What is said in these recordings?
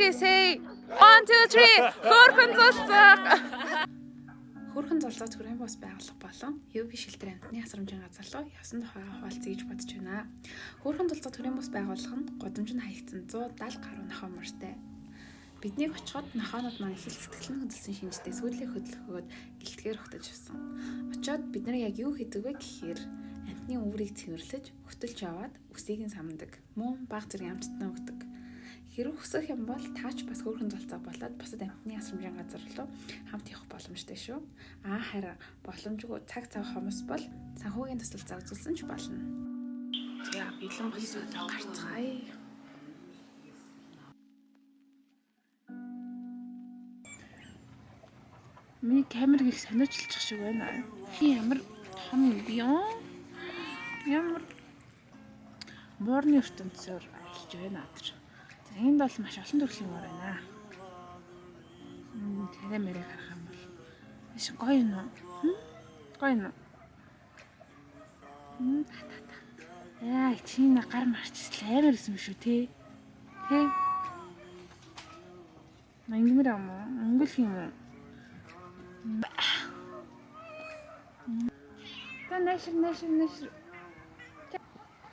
Okay, say 1 2 3. Хөөрхөн зулцаа. Хөөрхөн зулцаа төрийн бус байгууллага болон UB шилтер амтны асрамжийн газар руу явсан тухайга хуваалцъя гэж бодож байна. Хөөрхөн зулцаа төрийн бус байгууллага нь гудамжинд хаягдсан 170 гаруй нохой морьтой. Биднийг очиход нохоонууд маань их л сэтгэл нь хөдөлсөн шинжтэй сүүлийн хөдөлгөөгөөд гэлтгэр өгтөж явсан. Очоод бид нар яг юу хийдэг вэ гэхээр амтны үүрийг цэвэрлэж, хөтөлж аваад үсийг нь самдаг. Мөн баг зэргийн амттнаа өгдөг. Хэрэг хүсэх юм бол таач бас хөөрхөн золцоо болоод бусад амтны асрамжийн газар руу хамт явах боломжтой шүү. Аа харин боломжгүй цаг цав хомос бол санхүүгийн тусалцаа үзүүлсэн ч болно. За бэлэн болсон гарцгаая. Миний камерыг их сониочлчих шиг байна. Хин ямар том юм бэ? Ямар муурны ертөнцөөр аялж байна тэр. За энд бол маш олон төрлийн муур байна. Царай мэрэг харах юм бол маш гоё юм уу? Гоё юм уу? Та та та. Яа, чи на гар марчсан амар исэн биш үү те? Тэ? Мангимэр юм уу? Өнгөлх юм уу? Та нэшэр нэшэр нэшэр.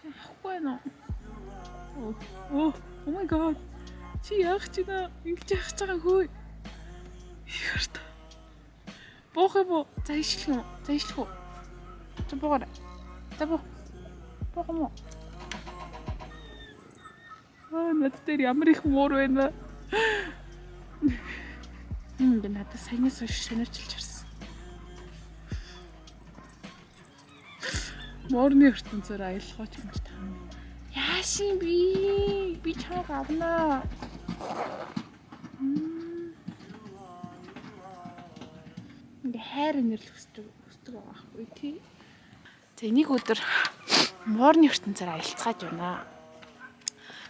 Авахгүй нөө. Оо, oh my god. Чи яах чи нэ? Ингэж яах гэж байгаа хөө. Их харта. Буух юм уу? За ишлэх юм уу? За ишлэх үү? За буугаарай. За буу. Буух юм уу? Аа, над дээр ямар их муур байна. Би надад саяны хойш сониочлж харсан. Муурны ертөнцөөр аялах уу ч юм чи таа. Яашин би? Би чамайг авнаа. Ингээ хайр инэрл хүсдэг хүсдэг байгаа байхгүй тий. За энийг өдөр муурны ертөнцөөр аялцгааж байна.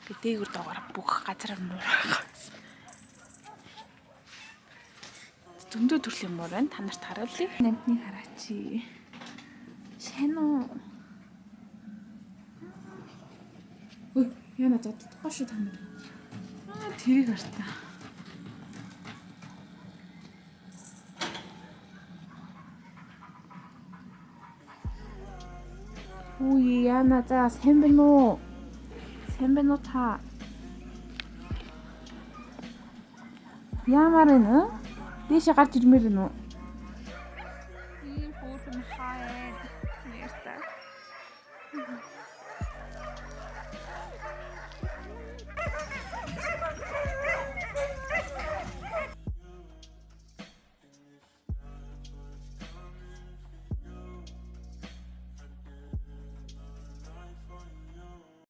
Гэ дээгүр доогоор бүх газар муур байгаа. Зөндөө төрлийн муур байна. Та нарт харуулъя. Намтны хараач. Сайн уу? Ой, яна зоддохгүй шүү та нар. Аа, тэрийг хартаа. Үгүй яна за сайн байна уу? Сайн байна уу та? Ямар вэ? Дээшээ гарч ирмээр байна уу?